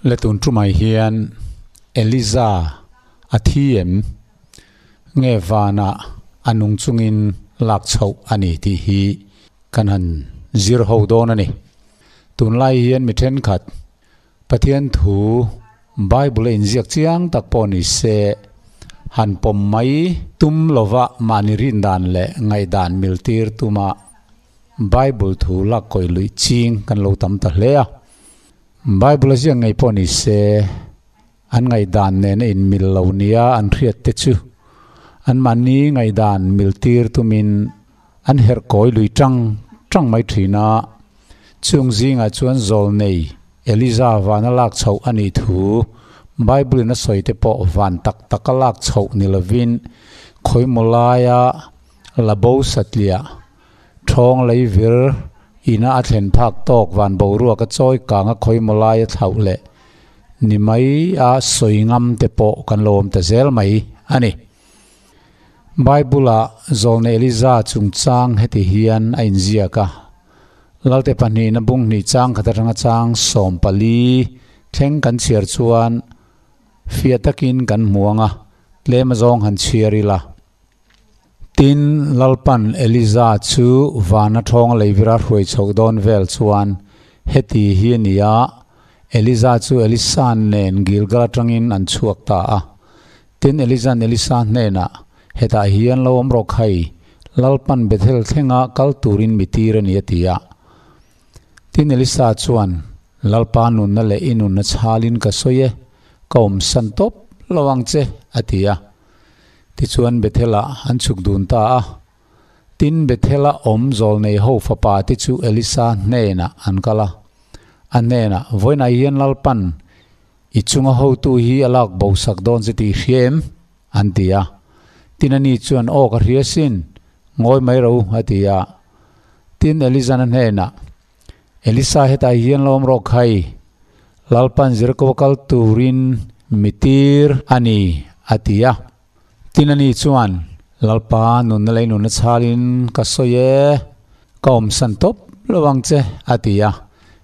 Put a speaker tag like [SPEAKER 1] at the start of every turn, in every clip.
[SPEAKER 1] Le tun tumah hian Eliza a thi em? Nge vanah a nung chungin lak chhoh a ni tih hi kan han zir ho dawn a ni. Tunlai hian mi thenkhat Pathian thu Bible a inziak chiang tak pawh ni se, han pawm mai tum lova mahni rin dan leh ngaihdan miltir tuma Bible thu lak kawi luih ching kan lo tam ta hle a. Bible a ziak ngei pawh ni se, an ngaihdan nena inmil lo nia an hriat te chu anmahni ngaihdan miltir tumin an herh kawi lui tang tang mai thin a. Chung zingah chuan zawlnei Eliza vana lak chhoh a nih thu Bible-in a sawi te pawh van tak taka lak chhoh ni lovin khawimaw laia la bo satliah Thawng lei vir ina a thlen phak tawk van boruak a chawi kang a khawimaw lai a thlauh leh ni mai a sawi ngam te pawh kan lo awm ta zel mai a ni. Bible-ah Zawlne Eliza chungchang heti hian a inziak a, Lalte pahnihna bung hnih chang khat atanga chang 14 thleng kan chhiar chuan fiah takin kan hmu ang a, tlem azawng han chhiar ila. Tin, Lalpan Eliza chu vana thawng leivira hruai chhoh dawn vel chuan heti hi a ni a, Eliza chu Elisa nen Gilgal atangin an chhuak ta a. Tin, Eliza'n Elisa hnenah, Hetah hian lo awm rawh khai, Lalpan Bethel thlenga kal turin mi tir a ni a ti a. Tin, Elisa chuan, Lalpa nunna leh i nunna chhalin ka sawi e, ka awmsan tawp lo ang che, a ti a. Tichuan Bethel-ah an chhuk dun ta a. Tin, Bethel-a awm zawlnei ho fapa te chu Elisa hnenah an kal a. A hnenah, Vawiinah hian Lalpan i chunga hotu hi a lak bo sak dawn che tih i hria em? an ti a. Tin, ani chuan, Aw, ka hria sin, ngawi mai ro, a ti a. Tin, Eliza'n a hnenah, Elisa hetah hian lo awm rawh khai, Lalpan Jeriko kal turin mi tir a ni, a ti a. Tin ani chuan, Lalpa nunna lei nunna chhalin ka sawi e, ka awmsan tawp lo ang che, a ti a.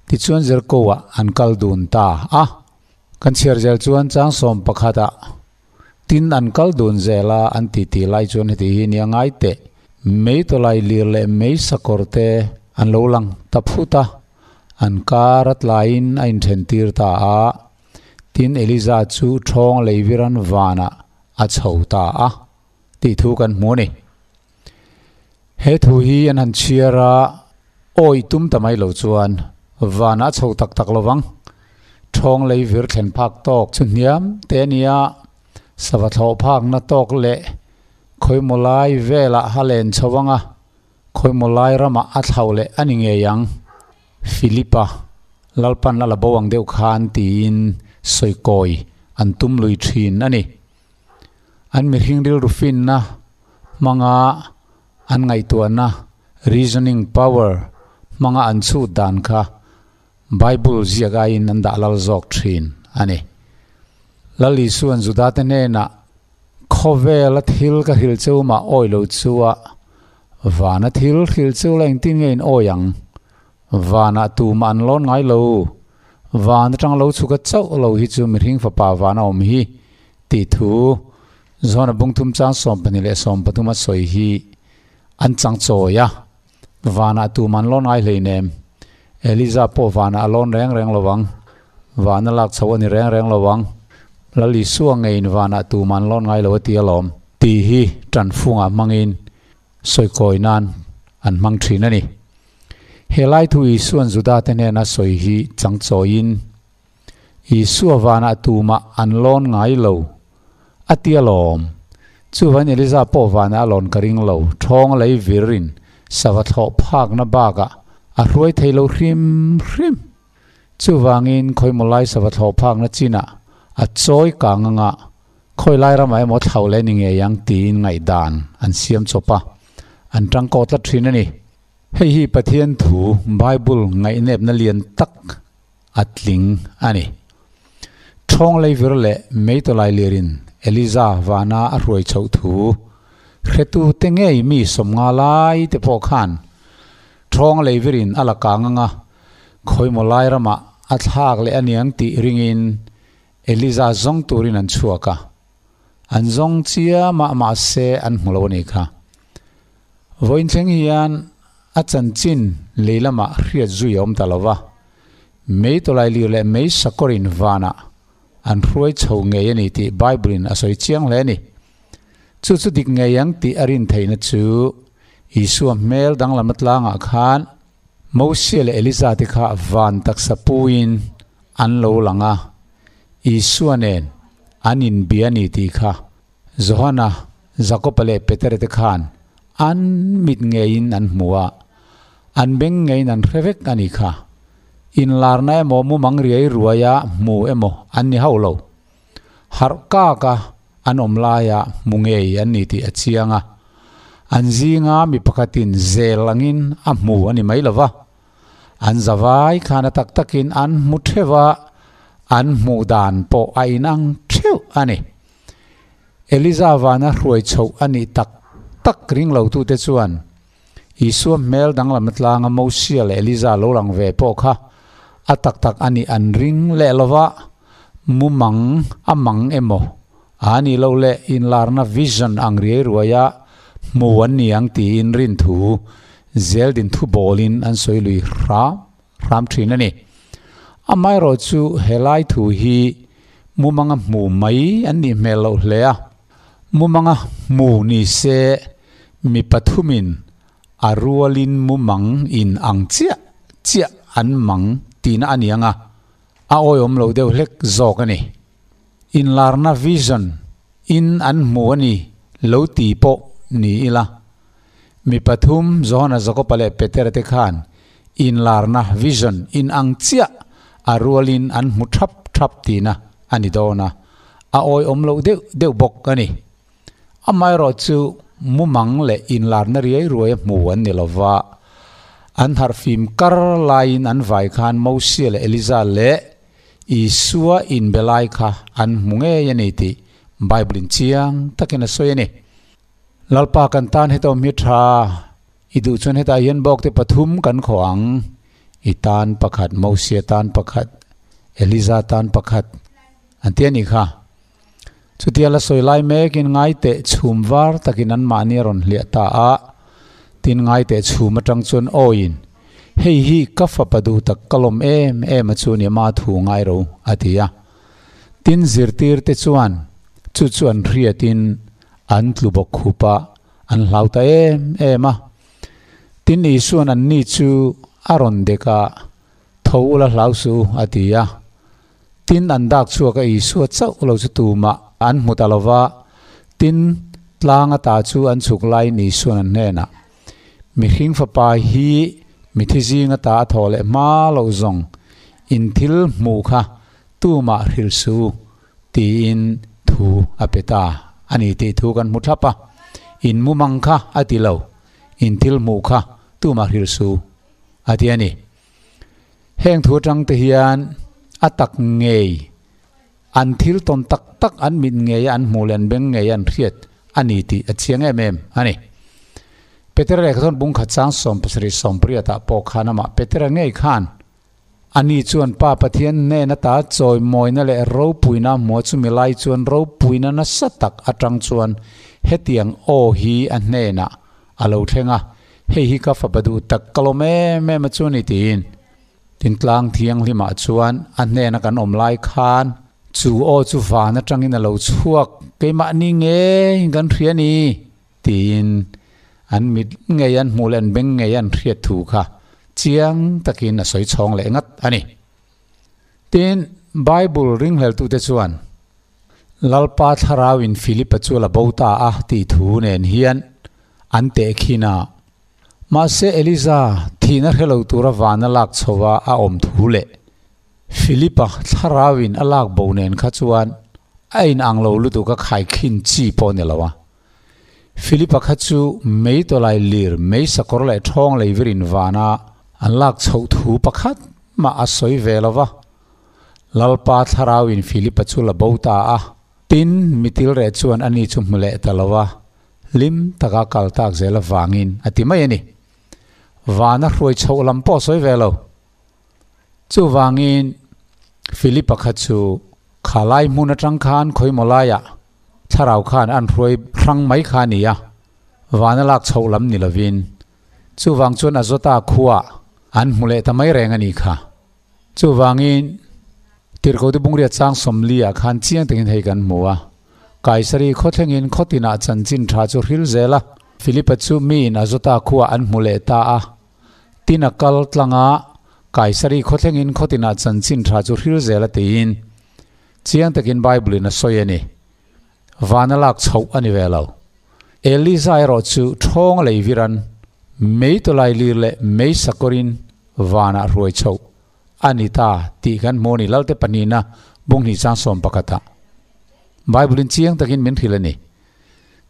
[SPEAKER 1] Tichuan Jeriko-ah an kal dun ta a. Kan chhiar zel chuan chang 11-ah tin an kal dun zel a, an titi lai chuan heti hi nia ngai teh, mei tawlai lir leh mei sakawr te an lo lang ta phut a, an kar a tlaiin a inthen tir ta a, tin Eliza chu thawng leiviran vanah a chho ta a tih thu kan hmu a ni. He thu hi an han chhiar a, awih tum ta mai lo chuan vanah a chho tak tak lo vang. Thawng lei vir thlen phak tawk chu hniam te a nia, sava thlawh phakna tawk leh khawimaw lai velah a len chho ang a, khawimaw lai ramah a thlauh leh a ni ngei ang. Philipa, Lalpan a la bo ang deuh khan tiin sawikawi an tum lui thin a ni. An mihring rilru finna hmanga an ngaihtuahna, reasoning power, hmanga an chhut dan kha Bible ziak aiin an dah lal zawk thin a ni. Lal Isua'n Judate hnenah, Khawvela thil ka hrilh cheu mah awi lo chua, vana thil hrilh cheu la engtin nge in awi ang? Vanah tumah an lawn ngai lo. Van atang lo chhuka chauh lo hi chu mihring fapa vana awm hi tih thu John-a bungthum chang 12 leh 13 a sawi hi an chang chawi a. Vanah tumah an lawn ngai hleinem. Eliza pawh vanah a lawn reng reng lo ang. Vana lak chho a ni reng reng lo ang. Lal Isua ngeiin vanah tumah an lawn ngai lo a ti alawm. Tih hi tanfungah hmangin sawikawi nan an hmang thin a ni. He lai thu Isua'n Judate hnena sawi hi chang chawiin, Isua vanah tumah an lawn ngai lo, a ti alawm. Chuvain Eliza pawh vanah a lawn ka ring lo, thawng lei virin sava thlawh phakna bakah a hruai thei lo hrim hrim. Chuvangin khawimaw lai sava thlawh phakna chinah a chawi kang anga khawi lai ramah emaw thlauh leh ni ngei ang tiin ngaihdan an siam chawp a, an tangkaw tlat thin a ni. Hei hi Pathian thu Bible ngaihnepna lian tak a tling a ni. Thawng leivir leh meitawlai lirin Eliza vana a hruai chhoh thu Hretu te ngei mi 50 lai te pawh khan thawng leivirin a la kang anga khawimaw lai ramah a thlak leh aniang tih ringin Eliza zawng turin an chhuak a, an zawng chiam a mahse an hmu lo a nih kha. Vawiin thleng hian a chanchin lei lamah hriat zui a awm ta lo va, mei tawlai lir leh mei sakawrin vanah an hruai chho ngei a ni tih Bible-in a sawi chiang hle a ni. Chu chu dik ngei ang tih a rin theihna chu Isua hmel danglam atlangah khan Mosia leh Eliza te kha van taksa puin an lo lang a, Isua nen an inbia a ni tih kha Johana, Jakoba leh Petera te khan an mit ngeiin an hmu a, an beng ngeiin an hre vek a nih kha. Inlarna emaw mumang riai ruaia hmu emaw an ni hauh lo. Harh kaka an awm laia hmu ngei an ni tih a chiang a, an zinga mi pakhatin zel angin a hmu a ni mai lo va, an zavai khan a tak takin an hmu theuh a, an hmuh dan pawh a inang theuh a ni. Eliza vana hruai chhoh a nih tak tak ring lotute chuan Isua hmel danglam atlanga Mosia leh Eliza lo lang ve pawh kha a tak tak a nih an ring leh lo va, mumang a mang emaw a nih loh leh inlarna vision ang riai ruaia hmu an ni ang tiin rinthu zeldin thu bawlin an sawi lui hram hram thin a ni. Amaherawhchu helai thu hi mumanga hmu mai an nih hmel loh hle a. Mumanga hmu ni se mi pathumin a rualin mumang in ang chiah chiah an mang tihna a ni ang a, a awihawm lo deuh hlek zawk a ni. Inlarna vision in an hmu a ni lo ti pawh ni ila. Mi pathum Johana Jakoba leh Petera te khan inlarna vision in ang chiah a rualin an hmu thap thap tihna a ni dawn a, a awihawm loh deuh deuh bawk a ni. Amaherawh chu mumang leh inlarna riai ruai a hmu an ni lo va, an harhfim kar laiin an vai khan Mosia leh Eliza leh Isua inbe lai kha an hmu ngei a ni tih Bible-in chiang takin a sawi a ni. Lalpa kan tan heta awm hi tha, i duh chuan hetah hian bawkte pathum kan khawh ang, i tan pakhat, Mosia tan pakhat, Eliza tan pakhat, an ti a nih kha. Chutia la sawi lai mekin ngaiteh chhum var takin anmahni a rawn hliah ta a, tin ngaiteh chhum atang chuan awiin, Hei hi ka fapa duh tak ka lawm em em a chu ni ma thu ngai ro, a ti a. Tin zirtirte chuan chu chu an hriatin an tlu bawk khup a, an hlau ta em em a. Tin Isua'n anni chu a rawn dek a, Tho ula hlau suh u, a ti a. Tin an dak chhuak a Isua chauh lo chu tumah an hmu ta lo va, tin tlang ata chu an chhuk laiin Isua'n an hnenah, Mihring fapa hi mithi zing ata a thawh leh hma loh zawng in thil hmuh kha tumah hrilh suh u, tiin thu a pe ta a ni tih thu kan hmu thlap a. In mumang kha a ti lo, in thil hmuh kha tumah hrilh suh u, a ti a ni. Heng thu atang te hian a tak ngei, an thil tawn tak tak an mit ngei a an hmuh leh an beng ngei a an hriat a ni tih a chiang em em a ni. Petera lehkhathawn bungkhat chang 70 80 ah pawh khan amah Petera ngei khan Ani chuan Pa Pathian hnen ata chawimawina leh ropuina a hmu a, chumi lai chuan ropuina nasa tak atang chuan hetiang aw hi a hnenah a lo thleng a, Hei hi ka fapa duh tak ka lawm em em a chu ni tiin. Tin tlang thianghlimah chuan a hnena kan awm lai khan chu aw chu van atangin a lo chhuak, keimahni ngeiin kan hria ni tiin an mit ngei an hmuh leh an beng ngei an hriat thu kha chiang takin a sawi chhawng leh ngat a ni. Tin, Bible ringhleltute chuan Lalpa thlarauin Philipa chu la bo ta a tih thu nen hian an tehkhin a. Mahse, Eliza thihna hre lo tura vana lak chhoa a awm thu leh Philipa thlarauin a lak bo nen kha chuan a inang lo lutuk a khaikhin chi pawh a ni lo a. Philipa kha chu mei tawlai lir, mei sakawr leh ṭhawng lei virin vana an lak chhoh thu pakhat mah a sawi ve lo va. Lalpa thlarauin Philipa chu la bo ta a, tin mitil reh chuan ani chu hmu leh ta lo a. hlim taka kal tak zel avangin a ti mai a ni. Vana hruai chhoh lam pawh a sawi ve lo. Chuvangin Philip-a kha chu khalai hmun atang khan khawimaw laiah thlarau khan an hruai hrang mai kha a ni a, vana lak chhoh lam ni lovin. Chuvang chuan Azota khuaah an hmu leh ta mai reng a nih kha. Chuvangin Tirhkohte Bungriat chang sawmliah khan chiang takin hei kan hmu a, Kaisari khawthlengin khaw tinah chanchin tha chu hril zel a, Philip-a chu miin Azota khuaah an hmu leh ta a, Tin a kal tlang a, Kaisari khawthlengin khaw tinah chanchin tha chu hril zel a tiin chiang takin Bible-in a sawi a ni. Van a lak chhoh a ni ve lo. Eliza erawh chu ṭhawng a lei viran, mei tawlai lir leh mei sakawrin vanah hruai chhoh a ni ta tih kan hmu a ni Lalte pahnihna bunghnih chang sawm pakhatah. Bible-in chiang takin min hrilh a ni.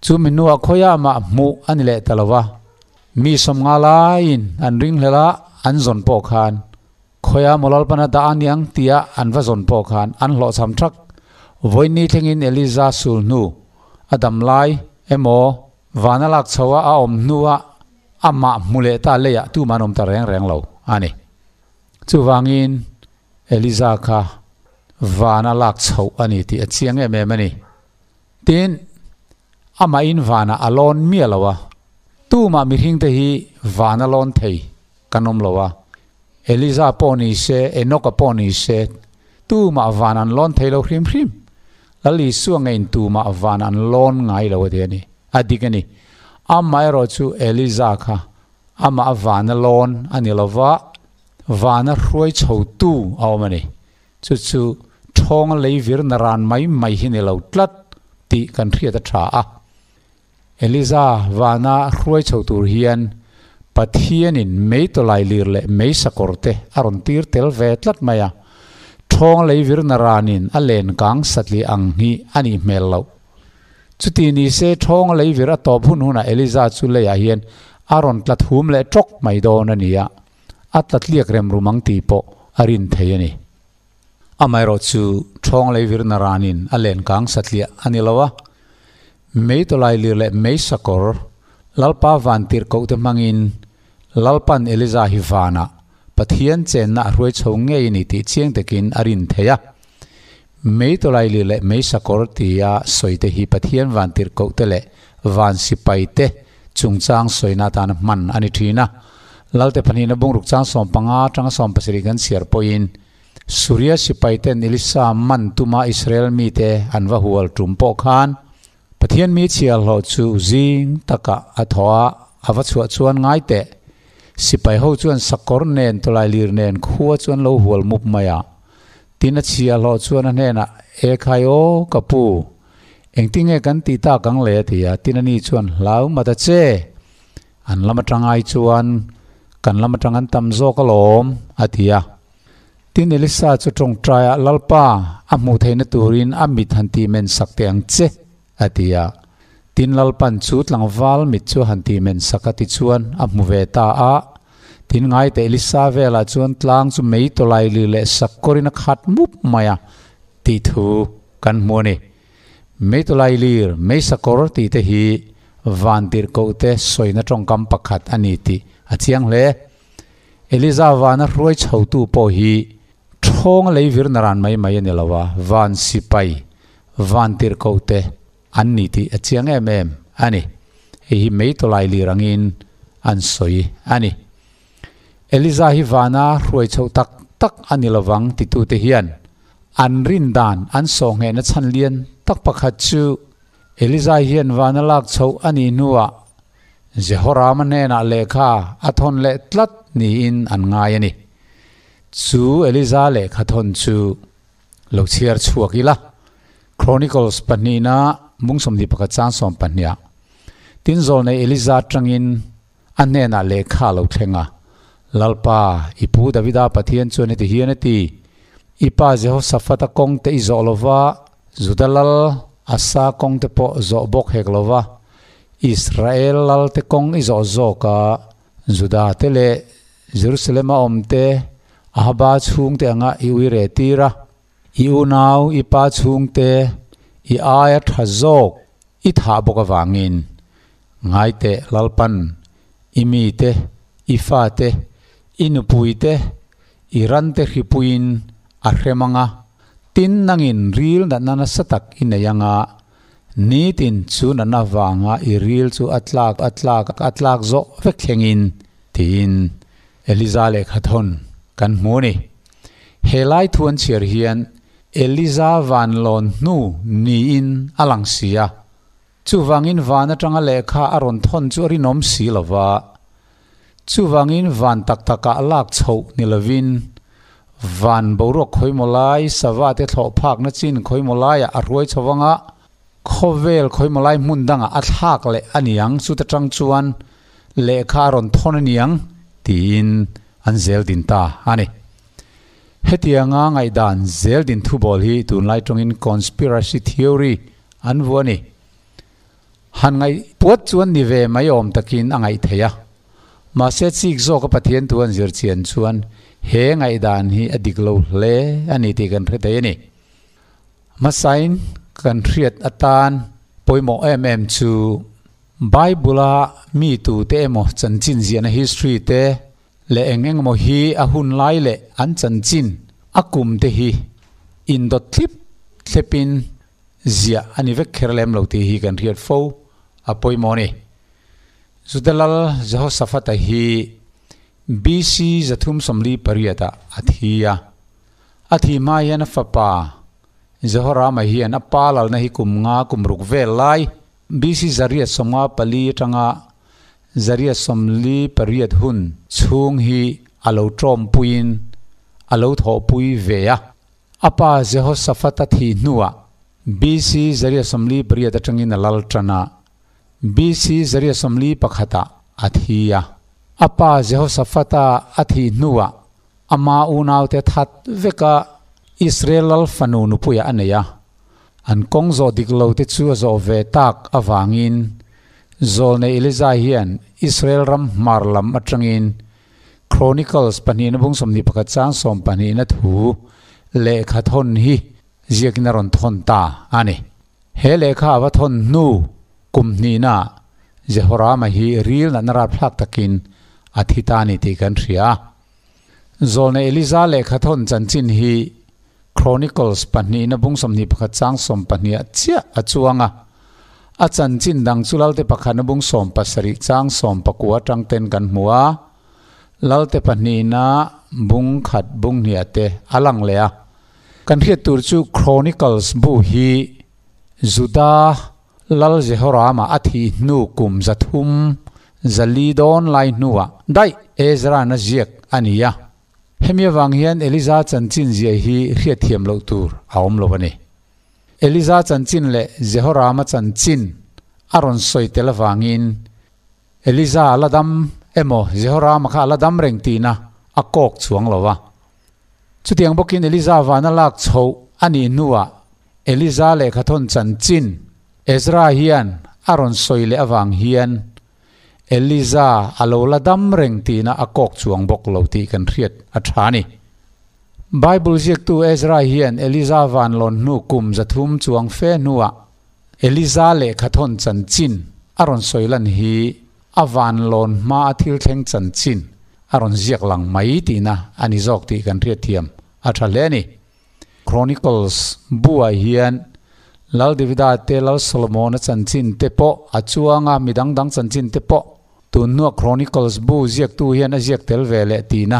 [SPEAKER 1] Chu mi hnuah khawiah mah hmuh a ni leh ta lo va. Mi sawmnga laiin an ringhlel a, an zawn pawh khan khawiah maw Lalpana dah a niang tia an va zawn pawh khan an hlawhchham thak. Vawiin thlengin Eliza sul hnu a dam lai emaw vana lak chho a a awm hnua amah hmu leh ta leiah tumah an awm ta reng reng lo a ni. Chuvangin Eliza kha vana lak chhoh a ni tih a chiang em em a ni. Tin, amahin vanah a lawn miah lo a, tumah mihringte hi van a lawn thei kan awm lo a, Eliza pawh ni se, Enoka pawh ni se, tumah van an lawn thei lo hrim hrim. Lal Isua ngeiin tumah van an lawn ngai lo a ti a ni. A dik a ni. Amaherawhchu Eliza kha amah van a lawn a ni lo va, van a hruai chhotu a awm a ni. Chu chu ṭhawnga lei vir na ran mai mai hi ni lo tlat tih kan hriat a ṭha a. Eliza vana hruai chho tur hian Pathianin mei tawlai lir leh mei sakawr te a rawn tir tel ve tlat mai a. Ṭhawnga lei vir na ranin a len kang satliah ang hi a nih hmel loh. Chuti ni se ṭhawnga lei vir a tawp hun hunah Eliza chu leiah hian a rawn tla thum leh ṭawk mai dawn a ni a. A tlatliak rem rum ang tih pawh a rin thei a ni. Amaherawh chu ṭhawng leivirna ranin a lenkang satliah a ni lo a, mei tawlai lir leh mei sakawr Lalpa vantirhkohte hmangin Lalpan Eliza hi vanah Pathian chenna a hruai chho ngei a ni tih chiang takin a rin thei a. Mei tawlai lir leh mei sakawr tia sawite hi Pathian vantirhkohte leh van sipaite chungchang sawina atana hman a ni thin a. Lalte pahnihna bungruk chang 15 atanga 70 kan chhiar pawhin Suria sipaiten Elisa man tuma Israel mite an va hual tum pawh khan Pathian mi chhiarhlawh chu zing takah a thaw a, a va chhuah chuan ngai teh. Sipai ho chuan sakawr nen tawlailir nen khua chu an lo hual mup mai a. Tin a chhiarhlawh chuan a hnenah, Ekhai aw, ka pu, Engtinge kan tih tak ang le? a ti a. Tin ani chuan, Hlau mat a che! An lam atang ai chuan kan lam atang an tam zawk alawm, a ti a. Tin Elisa chu tawngtaiah, Lalpa, a hmuh theihna turin a mit han tih men sak teh ang che, a ti a. Tin Lalpan chu tlangval mit chu han tih men sak a tichuan a hmu ve ta a. Tin ngaite Elisa velah chuan tlang chu mei tawlai lir leh sak kawrin a khat mup mai a tih thu kan hmu a ni. Mei tawlai lir, mei sakawr tih te hi vantirhkohte sawina tawngkam pakhat a ni tih a chiang hle. Eliza vana hruai chhotu pawh hi ṭhawnga lei vir naran mai mai a ni lo a, van sipai, vantirhkohte an ni tih a chiang em em a ni. Hei hi mei tawlai lir angin an sawi a ni. Eliza hi vana hruai chhoh tak tak a ni lovang titute hian an rin dan an sawhnghehna chhan lian tak pakhat chu Eliza hian vana lak chhoh a nih hnuah Jehorama hnenah lehkha a thawn leh tlat niin an ngai a ni. Chu Eliza lehkha thawn chu lo chhiar chhuak ila, Chronicles pahnihna mung 21 chang 12 ah tin zawlnei Eliza atangin A hnenah lehkha a lo thleng a, Lalpa, i pu Davida Pathian chuan heti hian a ti, I pa Jehoshaphat-a kawng te i zawh lo va, Juda lal Asa kawng te pawh zawh bawk hek lo va, Israel lal te kawng i zawh zawk a, Juda te leh Jerusalem-a awm te, Ahaba chhungte anga i ui reh tir a, i unau, i pa chhungte, i aia tha zawk i thah bawk avangin. Ngai teh Lalpan, i mite, i fate, i nupuite, i rante hripuiin a hrem anga, tin nangin ril natna nasa tak i nei anga, nitin chu natna vanga i ril chu a tlak a tlak a tlak zawh vek thlengin, tiin Eliza lehkha thawn kan hmu a ni. He lai thu an chhiar hian Eliza vanlawn hnu niin a lang si a. Chuvangin van atanga lehkha a rawn thawn chu a rinawm si lo va. Chuvangin van tak takah lak chhoh ni lovin van boruak khawimaw lai, sava te thlawh phakna chin khawimaw laiah a hruai chho anga khawvel khawimaw lai hmun dangah a thlak leh a niang, chuta tang chuan lehkha a rawn thawn a niang tiin an zel din ta a ni. Hetianga ngaihdan zel din thubawl hi tunlai tawngin conspiracy theory An vu a ni. Han ngaih puat chuan ni ve mai awm takin a ngaih theih a. Mahse chik zawka Pathian thu an zir chian chuan he ngaihdan hi a dik lo hle a ni tih kan hre thei a ni. Hmasain kan hriat atan pawimawh em em chu Bible-a mi tute emaw chanchin ziahna history te leh eng eng emaw hi a hun lai leh an chanchin a kum te hi indawt thlip thlepin Ziah a ni vek kher lem lo tih hi kan hriat fo a pawimawh a ni. Juda lal Jehoshaphat-a hi BC 348 ah a thi a. A thih hma hian a fapa Jehorama hian a pa lalna hi kum nga kum ruk vel lai BC 854 atanga 848 hun chhung hi a lo tawmpuiin a lo thawhpui ve a. A pa Jehoshaphat-a thih hnuah BC 848 atangin a lal tan a, BC 841 ah a thi a. A pa Jehoshaphat-a a thih hnuah ama unaute that veka Israel lal fanu nupuiah a nei a. An kawng zawh dik lote chu a zawh ve tak avangin Zawlnei Elija hian Israel ram hmar lam atangin Chronicles pahnihna bung 21 chang sawmpahnihna thu lehkha thawn hi ziakin a rawn thawn ta a ni. He lehkha a va thawn hnu kum hnihnaah Jehorama hi ril natna rapthlak takin a thi ta a ni tih kan hria a. Zawlnei Eliza lehkha thawn chanchin hi Chronicles pahnihna bung 21 chang sawmpahniha chiah a chuang a. A chanchin dang chu Lalte pakhatna bung 17 chang sawmpakua atang ten kan hmu a, Lalte pahnihna bung khat bung hniah te a lang leh a. Kan hriat tur chu Chronicles bu hi Juda Lal Jehorama a thih hnu kum 300 400 dawn lai hnuah daih Ezra-na ziak a ni a. Hemi avang hian Eliza chanchin ziah hi hriatthiam loh tur a awm lo a ni. Eliza chanchin leh Jehorama chanchin a rawn sawi tel avangin Eliza a la dam emaw Jehorama kha a la dam reng tihna a kawk chuang lo a. Chutiang bawkin Eliza vana lak chhoh a nih hnuah Eliza lehkhathawn chanchin Ezra hian a rawn sawi leh avang hian Eliza a lo la dam reng tihna a kawk chuang bawk lo tih kan hriat a tha a ni. Bible ziaktu Ezra hian Eliza vanlawn hnu kum 300 chuang fe hnuah Eliza lehkhathawn chanchin a rawn sawi lan hi a vanlawn hma a thil thleng chanchin a rawn ziak lang mai tihna a ni zawk tih kan hriat thiam a tha hle a ni. Chronicles buah hian Lal Davida te, Lal Solomona chanchin te pawh a chuang a, mi dang dang chanchin te pawh tun hnua Chronicles bu ziaktu hian a ziak tel ve leh tihna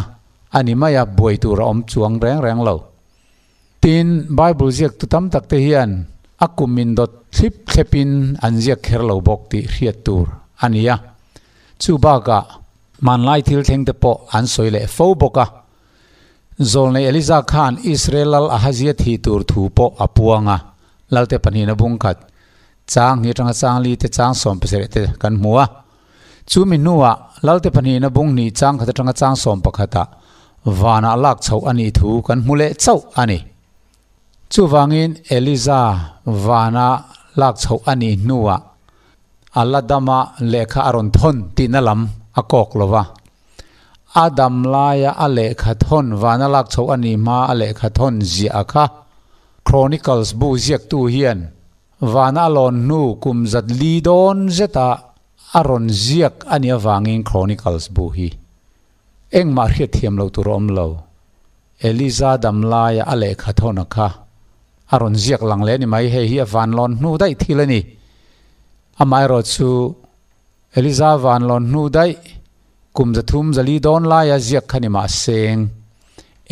[SPEAKER 1] a ni mai a, buai tur a awm chuang reng reng lo. Tin, Bible ziaktu tam tak te hian a kum in dawt thlip thlepin an ziak kher lo bawk tih hriat tur a ni a. Chu bakah hmanlai thil thleng te pawh an sawi leh fo bawk a. Zawlnei Eliza khan Israel lal Ahazia thih tur thu pawh a puang a, Lalte pahnihna bung khat, chang hnih atanga chang li te chang 17 te kan hmu a. Chu mi hnuah Lalte pahnihna bung hnih chang khat atanga chang 11 ah vanah lak chhoh a nih thu kan hmu leh chauh a ni. Chuvangin Eliza vana lak chhoh a nih hnuah a la dama lehkha a rawn thawn tihna lam a kawk lo va. A dam laia a lehkha thawn vana lak chhoh a nih hma a lehkha thawn ziah kha Chronicles bu ziaktu hian vana a lawn hnu kum 400 dawn zeta a rawn ziak a nih avangin Chronicles bu hi engmah hriat thiam lo tur a awm lo. Eliza dam laia a lehkha thawna kha a rawn ziak lang leh a ni mai, hei hi a vanlawn hnu daih thil a ni. Amaherawhchu Eliza vanlawn hnu daih kum 300 400 dawn laia ziak kha ni mah seng,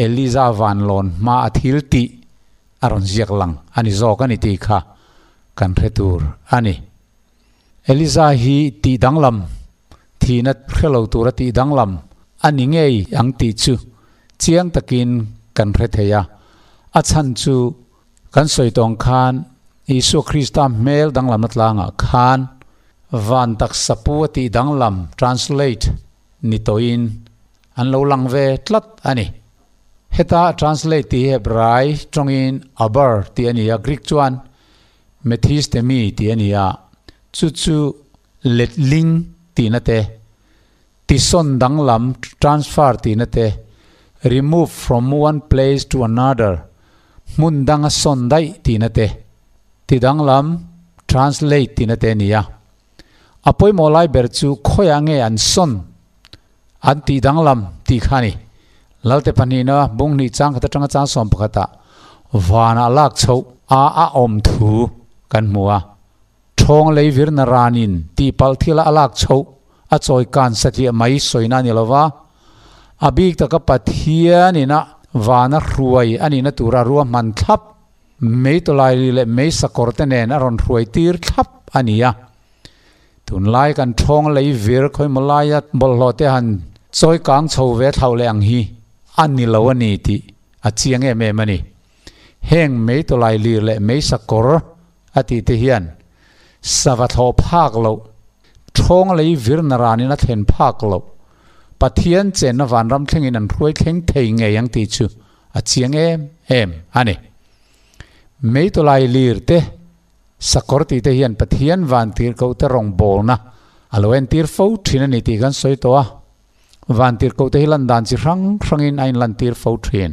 [SPEAKER 1] Eliza vanlawn hma a thil tih a rawn ziak lang a ni zawk a ni tih kha kan hre tur a ni. Eliza hi tih danglam, thihna hre lo tura tih danglam a ni ngei ang tih chu chiang takin kan hre thei a. A chhan chu kan sawi tawng khan Isua Krista hmel danglamna tlangah khan van taksa pu a tih danglam, translate, ni tawhin an lo lang ve tlat a ni. Heta translate tih hi Hebrai tawngin aber tih a ni a, Greek chuan Methistemi tih a ni a, chu chu letling tihna te, tisawn danglam, transfer, tihna te, remove from one place to another, hmun danga sawn daih tihna te, ti danglam, translate, tihna te a ni a. A pawimawh lai ber chu khawiah nge an sawn, an tih danglam tih kha a ni. Lalte pahnihna bung hnih chang khat atanga chang sawm pakhatah vanah lak chhoh a a awm thu kan hmu a. Thawng lei virna ranin tihpalh thila a lak chhoh a chawi kan satliah mai sawina a ni lo va, a bik taka Pathianin a vana hruai a nihna tura ruahman thlap Mei tawlaili leh mei sakawr te nen a rawn hruai tir thlap a ni a. Tunlai kan thawng lei vir khawimaw laia bawlhhlawh te han chawi kang chho ve thlauh leh ang hi a ni lo a ni tih a chiang em em a ni. Heng mei tawlai lir leh mei sakawr a tih te hian sava thlawh phak loh, thawng lei vir naranin a thlen phak loh, Pathian chenna vanram thlengin an hruai thleng thei ngei ang tih chu A chiang em em a ni. Meitawlai lir te, sakawr tih te hian Pathian vantirhkoh te rawngbawlna a lo entir fo thin a ni tih kan sawi tawh a. Vantirhkoh te hi lan dan chi hrang hrangin a inlantir fo thin.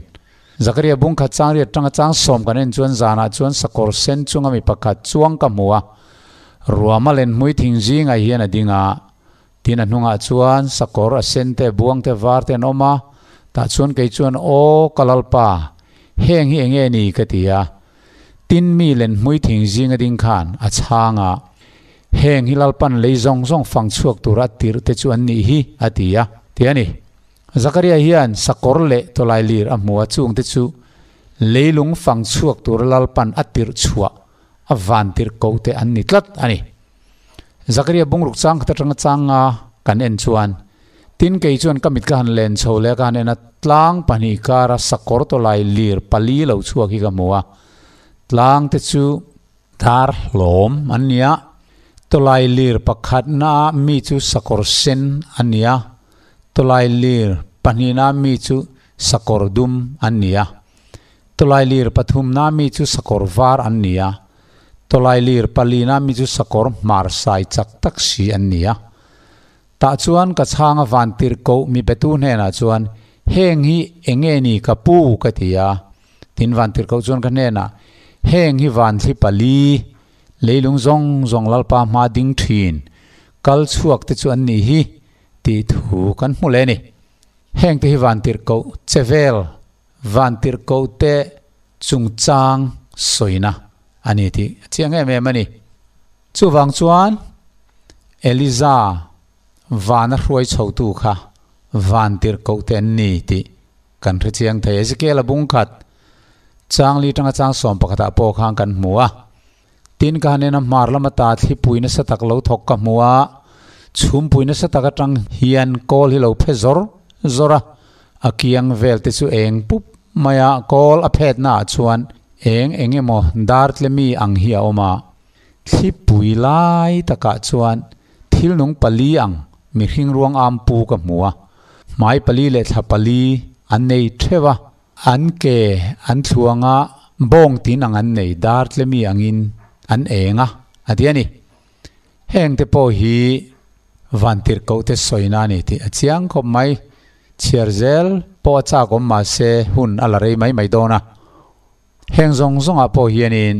[SPEAKER 1] Zakaria bung khat chang riat tanga chang sawm kan en chuan zanah chuan sakawr sen chunga mi pakhat chuang ka hmu a. Ruama len hmui thing zingah hian a ding a. Tin a hnungah chuan sakawr a sen te, buang te, var te an awm a, tah chuan kei chuan Aw ka Lalpa, heng hi enge ni? ka ti a. Tin mi len hmui thing zinga ding khan a chhang a, Heng hi Lalpan lei zawng zawng fang chhuak tura a tirh te chu an nih hi, a ti a, ti a ni. Zakaria hian sakawr leh tawlai lir a hmu a, chung te chu leilung fang chhuak tura Lalpan a tirh chhuah a van tirh koh te an ni tlat a ni. Zakaria bungruk chang khat atanga chang nga kan en chuan, tin kei chuan ka mit ka han len chho leh a ka han en a, tlang pahnih kara sakawr tawlai lir pali lo chhuak hi ka hmu a, tlang te chu dar hlawm an ni a, tawlai lir pakhatna ah mi chu sakawr sen an ni a, tawlai lir pahnihna ah mi chu sakawr dum an ni a, tawlai lir pathumna ah mi chu sakawr var an ni a. Tawlailir palina mi chu sakawr hmar sai chak tak si an ni a. Tah chuan ka chhang a van tirh koh mi betu hnenah chuan, Heng hi enge ni ka pu? ka ti a. Tin van tirh koh chuan ka hnenah, Heng hi van thli pali, leilung zawng zawng Lalpa hma ding thin, kal chhuak te chu an nih hi, tih thu kan hmu leh a ni. Heng te hi van tirh koh che vel Van tirhkoh te chungchang sawina a ni tih a chiang em em a ni. Chuvang chuan Eliza vana hruai chhotu kha van tirhkoh te an ni tih kan hre chiang thei. Ezekiel a bung khat changli tanga chang sawm pakhatah pawh khan kan hmu a. Tin ka han en a, hmar lama ta thlipui nasa tak lo thawk ka hmu a, chhumpui nasa tak atang hian kawl hi lo phe zawr zawr a, a kiang vel te chu eng pup mai a, kawl a phet naah chuan eng eng emaw dar tle mi ang hi a awm a, thlipui lai takah chuan thil nung pali ang mihring ruang am pu ka hmu a, hmai pali leh thla pali an nei theuh a. An ke an thluang a, bawng tin ang an nei, dar tle mi angin an eng a, a ti a ni. Heng te pawh hi vantirhkoh te sawina a ni tih a chiang khawp mai. Chhiar zel pawh a chak awm mah se hun a la rei mai mai dawn a. Heng zawng zawngah pawh hianin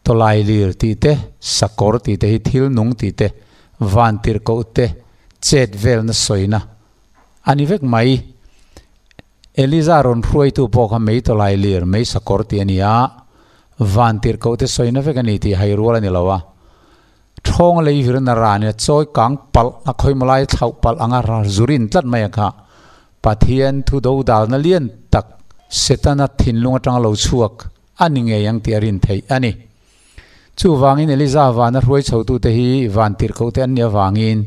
[SPEAKER 1] tawlai lir tih te, sakawr tih te hi thil nung tih te, Vantirhkohte chet velna sawina a ni vek mai. Eliza rawn hruaitu pawh kha mei tawlai lir, mei sakawr tih a ni a, vantirhkohte sawina vek a ni tih hai rual a ni lo a. Thawng lei virna ran in a chawi kang palh a, khawimaw lai thlauh palh anga zurin tlat mai a kha. Pathian thu do dalna lian tak Setana thinlung atanga lo chhuak a ni ngei ang tih a rin theih a ni. Chuvangin Eliza vana hruai chhotute hi vantirhkohte an nih avangin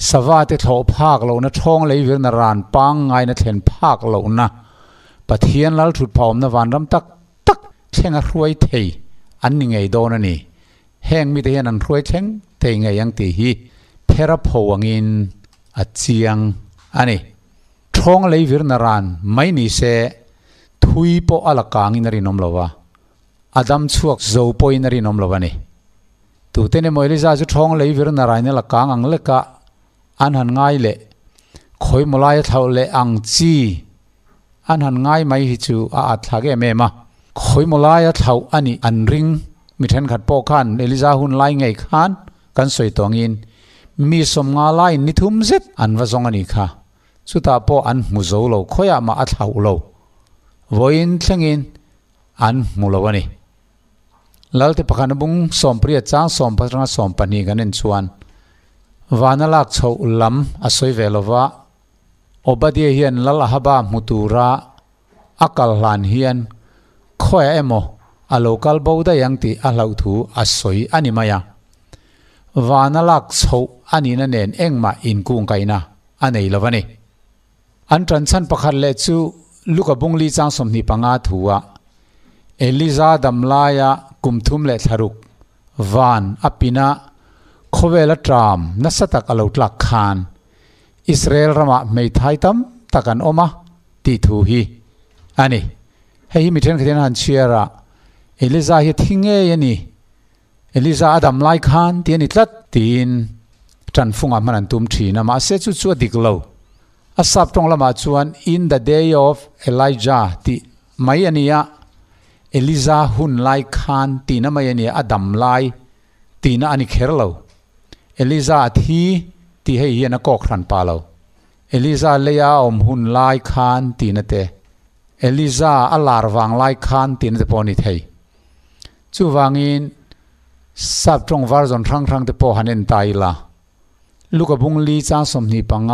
[SPEAKER 1] savate thlawh phak lohna thawng lei virna ran pangngaina thlen phak lohna Pathian lal thut phahawmna vanram tak tak thlenga hruai thei an ni ngei dawn a ni. Heng mite hian an hruai thleng thei ngei ang tih hi phera pho angin a chiang a ni. Thawng lei virna ran mai ni se thui pawh a la kangin a rinawm lo va. A dam chhuak zo pawhin a rinawm lo a ni. Tuten emaw Eliza chu thawng lei vir naraina la kang ang lekah an han ngai leh, khawi maw laia thlauh leh ang chi an han ngai mai hi chu a at thlak em em a. Khawi maw laia thlauh a nih an ring mi thenkhat pawh khan Eliza hun lai ngei khan kan sawi tawh angin mi sawmnga laiin ni thum zet an va zawng a nih kha. Chutah pawh an hmu zo lo, khawiah mah a thlauh lo. Vawiin thlengin an hmu lo a ni. Lalte pakhat bung sawmpariat chang sawmpakhat atanga sawmpahnih kan en chuan vana lak chhoh lam a sawi ve lo va, Obadiah hian Lal Ahaba hmu tura a kal hlan hian khawiah emaw a lo kal bo daih ang tih a hlauh thu a sawi a ni mai a. Vana lak chhoh a nihna nen engmah inkungkaihna a nei lo a ni. An ṭanchhan pakhat leh chu Luka bungli chang 25 thua Eliza dam laia kum thum leh thlaruk van a pina khawvela ṭam nasa tak a lo tlak khan Israel ramah hmeithai tam tak an awm a tih thu hi a ni. Hei hi mi ṭhenkhat hian a han chhiar a, Eliza hi a thi ngei a ni. Eliza a dam lai khan ti a ni tlat tiin ṭanfungah hman an tum ṭhin a, mahse chu chu a dik lo. A sap ṭawng lamah chuan In the day of Elijah tih mai a ni a, Eliza hun lai khan tihna mai a ni a, a dam lai tihna a ni kher lo. Eliza a thi tih hei hian a kawk hran pah lo. Eliza leia a awm hun lai khan tihna te, Eliza a lar vang lai khan tihna te pawh a ni thei. Chuvangin, sap tawng version hrang hrang te pawh han en ta ila, Luka bung li chang 25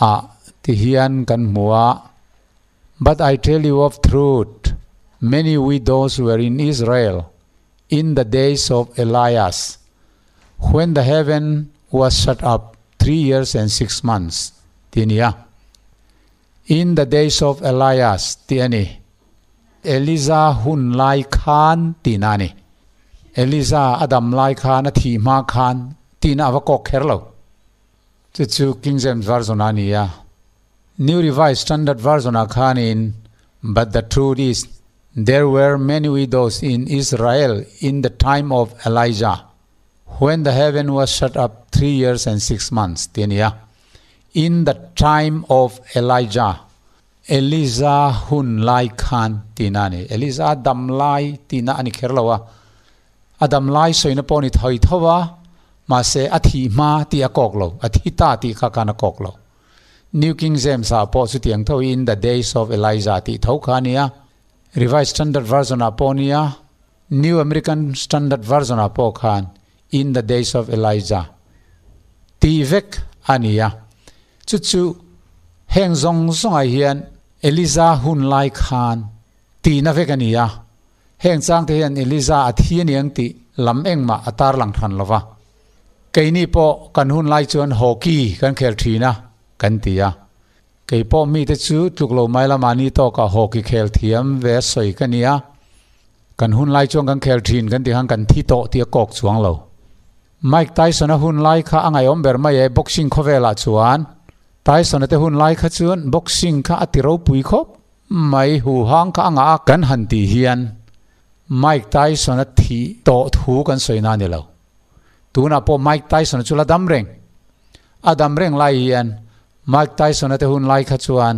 [SPEAKER 1] ah ti hian kan hmu a, But I tell you of truth, many widows were in Israel in the days of Elias, when the heaven was shut up 3 years and 6 months, ti a ni a. In the days of Elias tih a ni. Eliza hun lai khan tihna a ni. Eliza a dam lai khan, a thih hma khan tihna a va kawk kher lo. Chu chu King James Version a ni a. New Revised Standard Version ah khanin, But the truth is, there were many widows in Israel in the time of Elijah, when the heaven was shut up 3 years and 6 months tih a ni a. In the time of Elijah, Eliza hun lai khan tihna a ni. Eliza dam lai tihna a ni kher lo a, a dam lai sawina pawh a ni thawi tho a, mahse a thih hma tih a kawk lo, a thi ta tih kha khan a kawk lo. New King James ah pawh chutiang tho in the days of Elijah tih tho kha a ni a, Revised Standard Version ah pawh a ni a, New American Standard Version ah pawh khan in the days of Elijah tih vek a ni a. Chu chu heng zawng zawngah hian Eliza hun lai khan tihna vek a ni a. Heng changte hian Eliza a thi a ni ang tih lam engmah a tarlang hran lo va. Keini pawh kan hun lai chuan hockey kan khel thin a, kan ti a. Kei pawh mite chu tluk lo mai lama ni tawkah hockey khel thiam ve a sawi ka ni a. Kan hun lai chuan kan khel thin kan tih khan kan thi tawh tih a kawk chuang lo. Mike Tyson-a hun lai kha a ngaihawm ber mai e, boxing khawvelah chuan. Tyson-a te hun lai kha chuan boxing kha a ti ropui khawp mai, huhang kha a ngah a. Kan han tih hian Mike Tyson-a thih tawh thu kan sawi na a ni lo. Tunah pawh Mike Tyson-a chu la dam reng. A dam reng lai hian Mike Tyson-a te hun lai kha chuan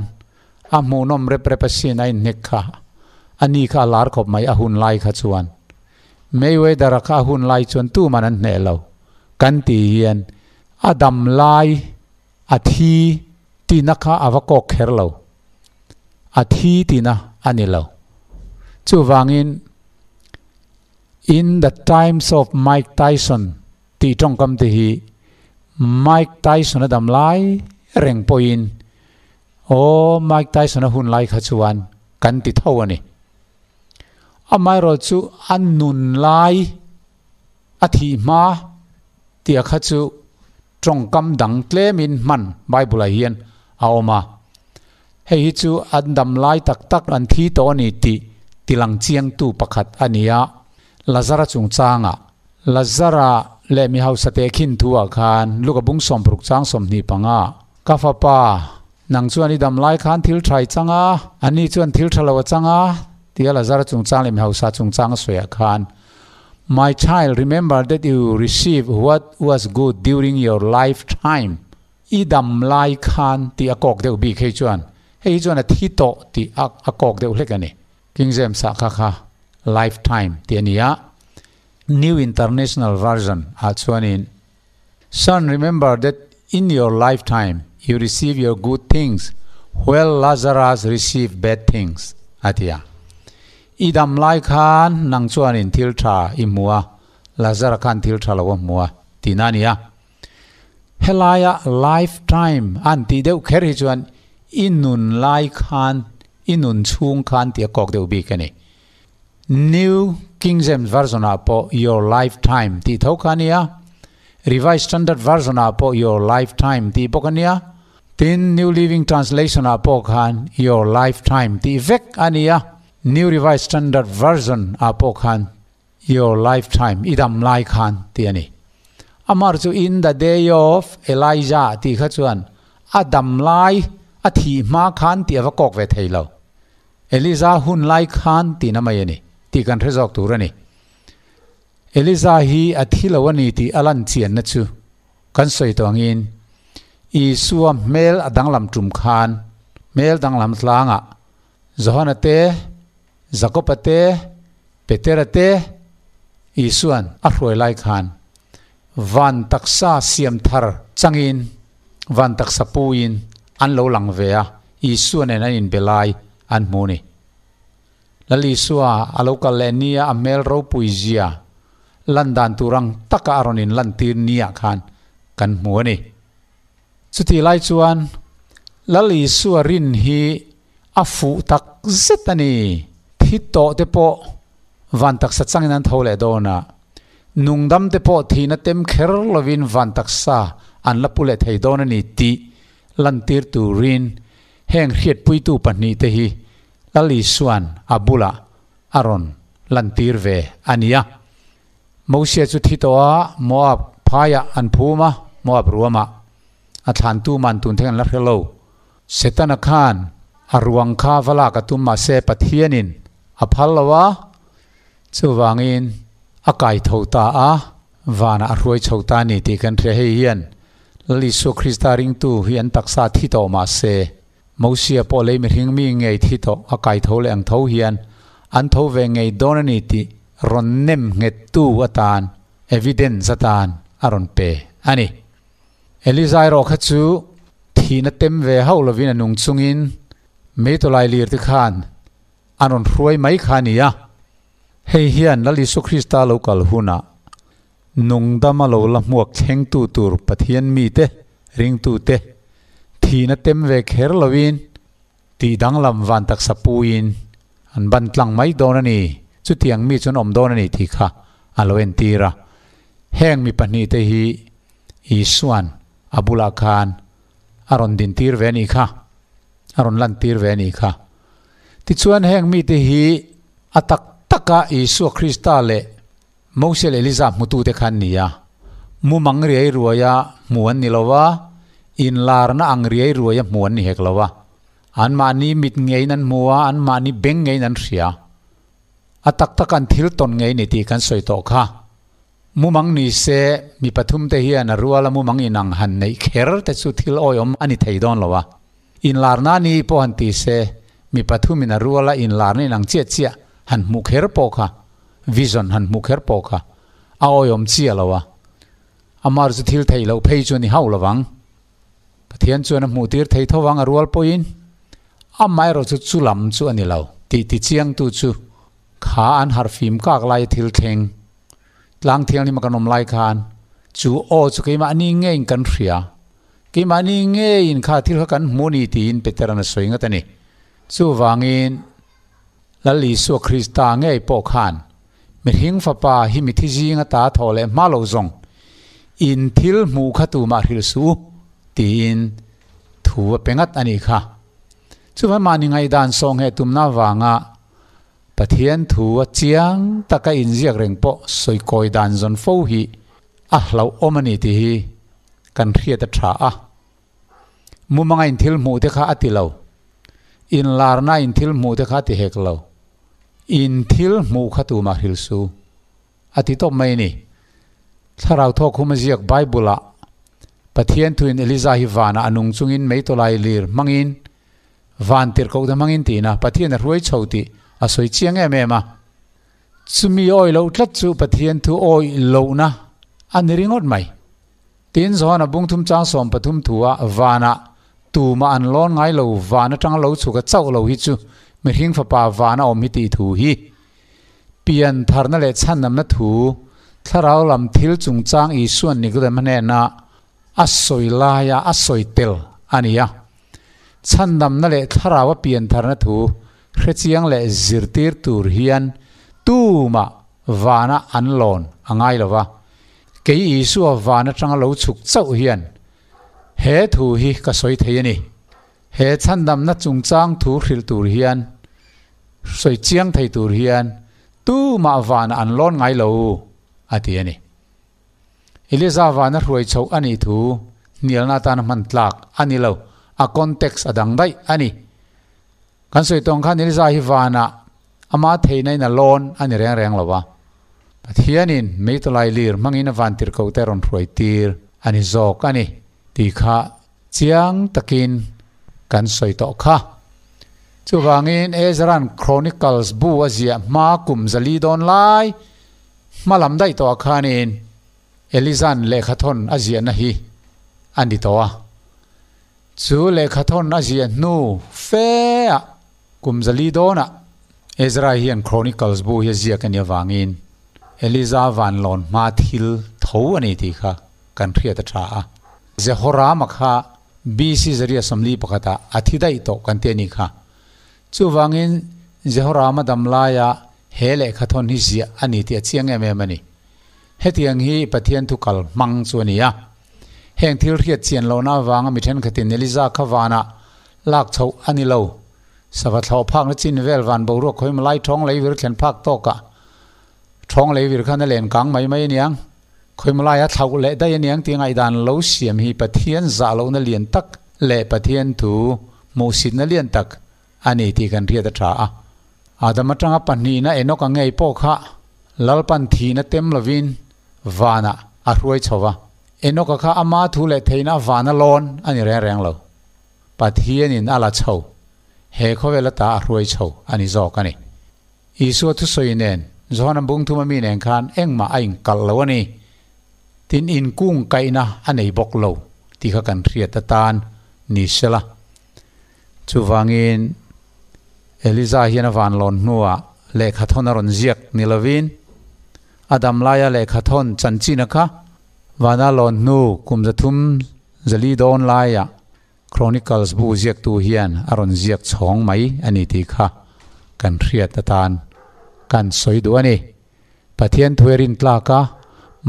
[SPEAKER 1] a hmuhnawm rep rep asin a inhnek kha. A ni kha a lar khawp mai a hun lai kha chuan. Mayweather-a kha a hun lai chuan tuman an hneh lo. Kan tih hian a dam lai a thi tihna kha a va kawk kher lo. A thi tihna a ni lo. Chuvangin In the times of Mike Tyson tih tawngkam te hi Mike Tyson a dam lai reng pawhin Aw, Mike Tyson a hun lai kha chuan kan ti tho a ni. Amaherawhchu a nun lai a thih hma tia kha chu tawngkam dang tlemin hman Bible-ah hian a awm a. Hei hi chu an dam lai tak tak an thi tawh a ni tih tilang chiangtu pakhat a ni a. Lazara chungchangah, Lazara leh mi hausa tehkhin thuah khan Luka bung sawmparuk chang 25, Ka fapa, nang chuan i dam lai khan thil tha i chang a, ani chuan thil tha lo a chang a, tia Lazara chungchang leh mi hausa chungchang a sawiah khan, My child, remember that you received what was good during your lifetime, i dam lai khan tih a kawk deuh bik hei chuan, hei hi chuan a thi tawh tih a a kawk deuh hlek a ni. King James ah kha kha lifetime tih a ni a, New International Version ah chuanin, Son, remember that in your lifetime you receive your good things while Lazarus received bad things, a ti a. I dam lai khan nang chuanin thil tha i hmu a, Lazara khan thil tha lo a hmu a, tihna a ni a. Helaia lifetime an tih deuh kher hi chuan i nun lai khan, i nun chhung khan tih a kawk deuh bik a ni. New King James Version ah pawh your lifetime tih tho kha a nia, Revised Standard Version ah pawh your lifetime tih bawk a nia, tin New Living Translation ah pawh khan your lifetime tih vek a nia, New Revised Standard Version ah pawh khan your lifetime, i dam lai khan tih a ni. Amar chu in the day of Elijah tih kha chuan a dam lai, a thih hma khan tih a va kawk ve thei lo. Eliza hun lai khan tihna mai a ni tih kan hre zawk tur a ni. Eliza hi a thi lo a ni tih a lan chianna chu kan sawi tawh angin Isua hmel a danglam tum khan hmel danglam tlangah Johana te, Jakoba te, Petera te Isua'n a hruai lai khan van taksa siam thar changin van taksa puin an lo lang ve a, Isua nen an inbe lai an hmu ni. Lal Isua a lo kal leh nia a hmel ropui zia lan dan tur ang taka a rawn inlantir niah khan kan hmu a ni. Chutih lai chuan Lal Isua rin hi a fuh tak zet a ni. Thi tawh te pawh van taksa changin an tho leh dawn a, nungdam te pawh thihna tem kher lovin van taksa an la pu leh thei dawn a ni tih lantir turin heng hriatpuitu pahnihte hi Lal Isua'n a bulah a rawn lantir ve a ni a. Mosia chu thi tawh a, Moab phaiah an phum a, Moab ruamah a thlantu man tun thleng an la hre lo. Setana khan a ruang kha va lak a tum mahse Pathianin a phal lo a, chuvangin a kai tho ta a, vanah a hruai chho ta a ni tih kan hria. Hei hian Lal Isua Krista ringtu hi an taksa thi tawh mahse Mosia pawh lei mihring mi ngei thi tawh a kai tho leh ang tho hian an tho ve ngei dawn a ni tih rawn nem nghettu atan evidence atan a rawn pe a ni. Eliza erawh kha chu thihna tem ve hauh lovin a nung chungin Meitawlai lir te khan an rawn hruai mai kha a ni a. Hei hian Lal Isu Krista lo kal hunah nungdama lo la hmuak thlengtu tur Pathian mite, ringtute, thihna tem ve kher lovin tih danglam van taksa puiin an ban tlang mai dawn a ni, chutiang mi chu an awm dawn a ni tih kha a lo entir a. Heng mi pahnihte hi Isua'n a bulah khan a rawn dintir ve a nih kha, a rawn lantir ve a nih kha. Tichuan heng mite hi a tak taka Isua Krista leh Moses leh Eliza hmutute kha an ni a, mumang riai ruaia hmu an ni lo va, inlarna ang riai ruaia hmu an ni hek lo va. Anmahni mit ngeiin an hmu a, anmahni beng ngeiin an hria. A tak taka an thil tawn ngei ni tih kan sawi tawh kha. Mumang ni se, mi pathumte hian a ruala mumang inang han neih kher te chu thil awihawm a ni thei dawn lo a. Inlarna ni pawh han ti se, mi pathumin a ruala inlarna inang chiah chiah han hmuh kher pawh kha, vision han hmuh kher pawh kha a awihawm chiah lo a. Amar chu thil theih loh phei chu a ni hauh lo vang. Pathian chuan a hmuh tir thei tho vang a rual pawhin amaherawhchu chu lam chu a ni lo tih tichiangtu chu kha an harhfim kak laia thil thleng tlang thianghlim a kan awm lai khan chu aw chu keimahni ngeiin kan hria, keimahni ngeiin kha thil kha kan hmu a ni tiin Petera'n a sawi ngat a ni. Chuvangin Lal Isua Krista ngei pawh khan mihring fapa hi mithi zinga ta thaw leh hma lo zawng in thil hmuh kha tumah hrilh suh u tiin thu a pe ngat a nih kha. Chuvang mahni ngaihdan sawhngheh tumna avanga Pathian thu a chiang taka inziak reng pawh sawikawi dan zawn fo hi a hlauhawm a ni tih hi kan hriat a tha a. Mumanga in thil hmuh te kha a ti lo. Inlarna in thil hmuh te kha a ti hek lo. In thil hmuh kha tumah hrilh su. A ti tawp mai a ni. Thlarau thawk hum a ziak Bible-ah Pathian thuin Eliza hi vanah a nung chungin meitawlai lir hmangin van tirhkoh te hmangin tiin a Pathian a hruai chho tih a sawi chiang em em a. Chumi awih loh tlat chu Pathian thu awih lohna a ni ringawt mai. Tin, Johana bungthum chang 13 thua vanah tumah an lawn ngai lo, van atanga lo chhuk a chauh lo hi chu mihring fapa vana awm hi tih thu hi pian tharna leh chhanamna thu thlarau lam thil chungchang Isuan Nikodema hnena a sawi laia a sawi tel a ni a. Chhandamna leh thlaraua pian tharna thu hrechiang leh zirtir tur hian tumah vana an lawn a ngai lo va. Kei Isua van atanga lo chhuk chauh hian he thu hi ka sawi thei a ni. He chhandamna chungchang thu hrilh tur hian, sawi chiang thei tur hian tumah vanah an lawn ngai lo, a ti a ni. Eliza vana hruai chhoh a nih thu hnialna atana hman tlak a ni lo, a context a dang daih a ni. Kan sawi tawng khan Eliza hi vanah ama theihna in a lawn a ni reng reng lo a. Pathianin meitawlai lir hmangin a vantirhkoh te rawn hruai tir a ni zawk a ni tih kha chiang takin kan sawi tawh kha. Chuvangin Ezra'n Chronicles bu a ziah hma kum 400 dawn lai hma lam daih tawhah khanin Eliza'n lehkhathawn a ziahna hi a ni tawh a. Chu lehkhathawn a ziah hnu fe ah kum 400 dawnah Ezra hian Chronicles bu hi a ziak a nih avangin Eliza vanlawn hma thil tho a ni tih kha kan hriat a tha a. Jehorama kha BC 141 ah a thi daih tawh kan ti a nih kha. Chuvangin Jehorama dam laia he lehkhathawn hi ziah a ni tih a chiang em em a ni. Hetiang hi Pathian thu kal hmang chu a ni a. Heng thil hriat chian lohna avanga mi thenkhatin Eliza kha vanah lak chhoh a ni lo. Sava thlawh phakna chin vel van boruak khawim lai thawng lei vir thlen phak tawkah thawng lei vir khan a len kang mai mai aniang. Khawim laia thlauh leh daih aniang tih ngaihdan lo siam hi Pathian zah lohna lian tak leh Pathian thu hmuhsitna lian tak a ni tih kan hriat a tha a. Adam atanga pahnihna Enoch a ngei pawh kha Lalpan thihna tem lovin vanah a hruai chho va. Enoch-a kha ama thu leh theihna a vana lawn a ni reng reng lo. Pathianin a la chho, he khawvel ata a hruai chho a ni zawk a ni. Isua thusawi nen, Johana bungthum ami nen khan engmah a inkalh lo a ni. Tin, inkung kaihna a nei bawk lo tih kha kan hriat atan ni sela. Chuvangin, Eliza hian a van lawn hnuah lehkhathawn a rawn ziak ni lovin, a dam laia lehkhathawn chanchina kha vana lawn hnu kum 340 dawn laiah Chronicles bu ziaktu hian a rawn ziak chhawng mai a ni tih kha kan hriat atan kan sawi duh a ni. Pathian thu e rintlak a,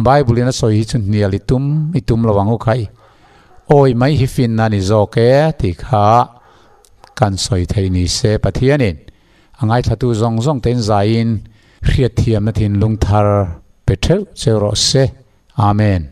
[SPEAKER 1] Bible in a sawi hi chu hnial i tum i tum lo ang u khai. Awi mai hi finna a ni zawk e tih kha kan sawi theih ni se Pathianin a ngaithlatu zawng zawng tein zaiin hriatthiamna thinlung thar pe theuh cheu rawh se. Amen.